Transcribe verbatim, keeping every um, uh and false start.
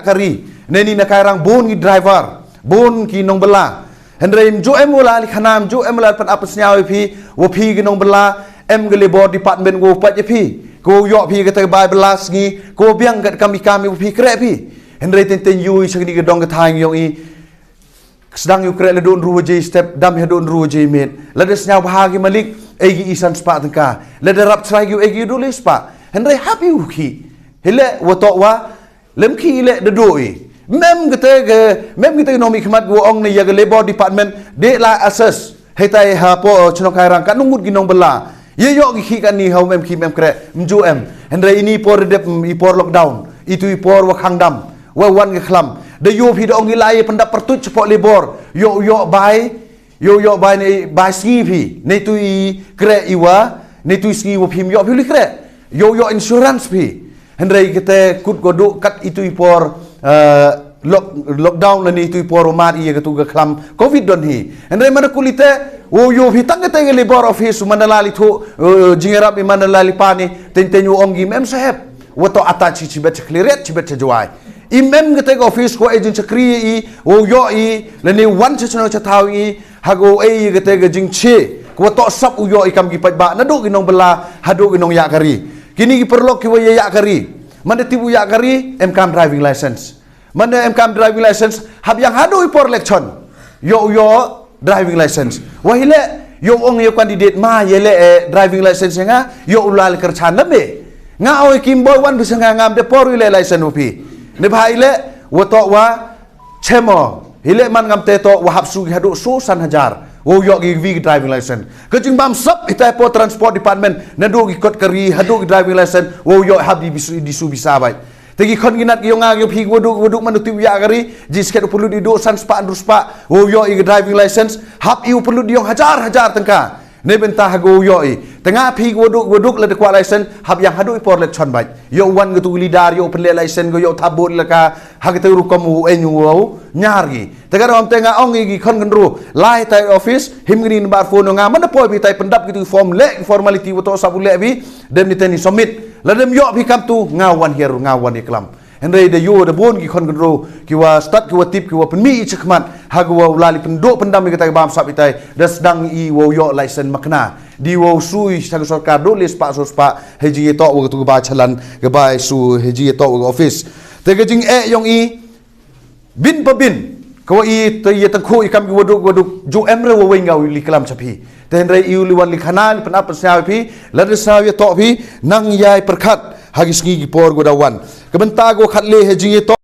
Kari, neni na Kairang bun ki driver, bun ki nongbylla. Hynrei ym ju em u la li khana, ym ju em u la pynap pynsngew ïa phi, wa phi ki nongbylla, em ka Labour Department wow pait ïa phi, ko ïoh phi kata ka bai bylla sngi, ko biang kat kam i kam i wa phi kreh phi. Hynrei teng teng ïu i sha kani ka dong ka thaiñ ïong i. Sdang ïu kreh la duh ynru waje step, dam ha duh ynru waje miet. Lada sngew bha ki malik, ei ki i san spah tyngka. Lada rap chrai ki ei ki duh le spah. Hynrei hap ïu ki. Hile wa toh wa lem ki le da duh i. Mem kata ke, mem kata ke nomi khmat wa ong ne ïa ka Labour Department, de la assess. Hei tai ha po chnong Kairang ka nungut ki nongbylla. Ye ïoh ki khi kani ha mem khi mem kreh, ym ju em. Hynrei ini por dep i por lockdown. Itu i por wa khang dam. Wa wan ka khlam. Da ïoh phi da ong i lai pyndap pyrtuit chapoh Labour. Ïoh ïoh bai. Ïoh ïoh bai ne bai sngi phi. Ne tu i kreh i wa. Ne tu i sngi wa phi ym ïoh phi li kreh. Ïoh ïoh insurance phi. Hynrei kata kut ko duh kat itu i por, eh, lock, lockdown lane itu i por wa mad ïa katu ka khlam covid don hi. Hynrei mana kulite, wow ïoh phi tang kata ka Labour Office mana la li thu, eh, jingïarap i mana la li pani, teng teng wow ong ki mem sahep. Wa toh ata chi chi bet cha Khliehriat, chi bet cha Jowai. I mem kata ka office ko agent chakri i, wow ïoh i, lane wan cha chnong cha thaw i, ha ko ei kata ka jingchi, ko wa toh sap u ïoh i kam ki paidbah, naduh ki nongbylla, haduh ki nongïakari. Kini ki paralok ki wa ïa ïakari. Manda tip u ïakari, em kam driving license. Manda em kam driving license, hap ïang haduh i por election. Ïoh ïoh driving license. Wa hile, ïoh ong ïa candidate ma ïa le eh, driving license ïa nga, ïoh u la le kyrchan lam eh. Nga oi kim boi wan bisa nga ngam de por i le license u phi. Ne bha i le, wa toh wa, chemo. Hile man ngam te toh wa hap su ki haduh su san hajar. Wow ïoh ki vi ki driving license. Ka jingbam sap itai po transport department. Naduh ki kot kari, haduh ki driving license. Wow ïoh hap di bisu, di su bisa bai. Te ki khon ki nat ki ïong nga ïong phi ki waduk, waduk man u tip ïa kari, ji sket u pynlut i duk san spah, ynru spah, wow ïoh i ka driving license, hap i u pynlut ïong hajar, hajar tyngka. Ne bynta ha ka wow ïoh i. Te nga phi ki waduk, waduk la da kwah license, hap ïang haduh i por election bait. Ïoh wan ka tu leader, ïoh pynleh license, ïoh thabut la ka, ha ka tu rukom u eng u wow, nyar ki. Te ka rom te nga ong i ki khon khynru, lai tai office, him kini number phone nga, man da poi phi tai pyndap ki tu form leh, formality wa toh sap u leh phi, dem ni te ni submit. La dem ïoh phi kam tu, nga wan hiar, nga wan i klam. Hynrei da ïoh da bun ki khon khynru, ki wa stad, ki wa tip, ki wa pynmih i chakhmat, ha ki wa u la li pynduh pyndam i kata ki bam sap itai, da sdang i wow ïoh license makna. Di wow sui sa ka sorkar duh le spah so spah, hei jingïatoh wa ka tu ka ba chalan, ka ba su, hei jingïatoh wa ka office. Te ka jingeh ïong i, bin pa bin, ka wa i, te ïa tangkhu i kam ki waduk, waduk, ju em re wa weng nga u li klam cha phi. Te hynrei i u li wan li khana, li pynap pynsngew phi, la da sngew ïatoh phi, nang ïai pyrkhat, ha ki sngi ki por ko da wan. Ka bynta ko khat le hei jingïatoh,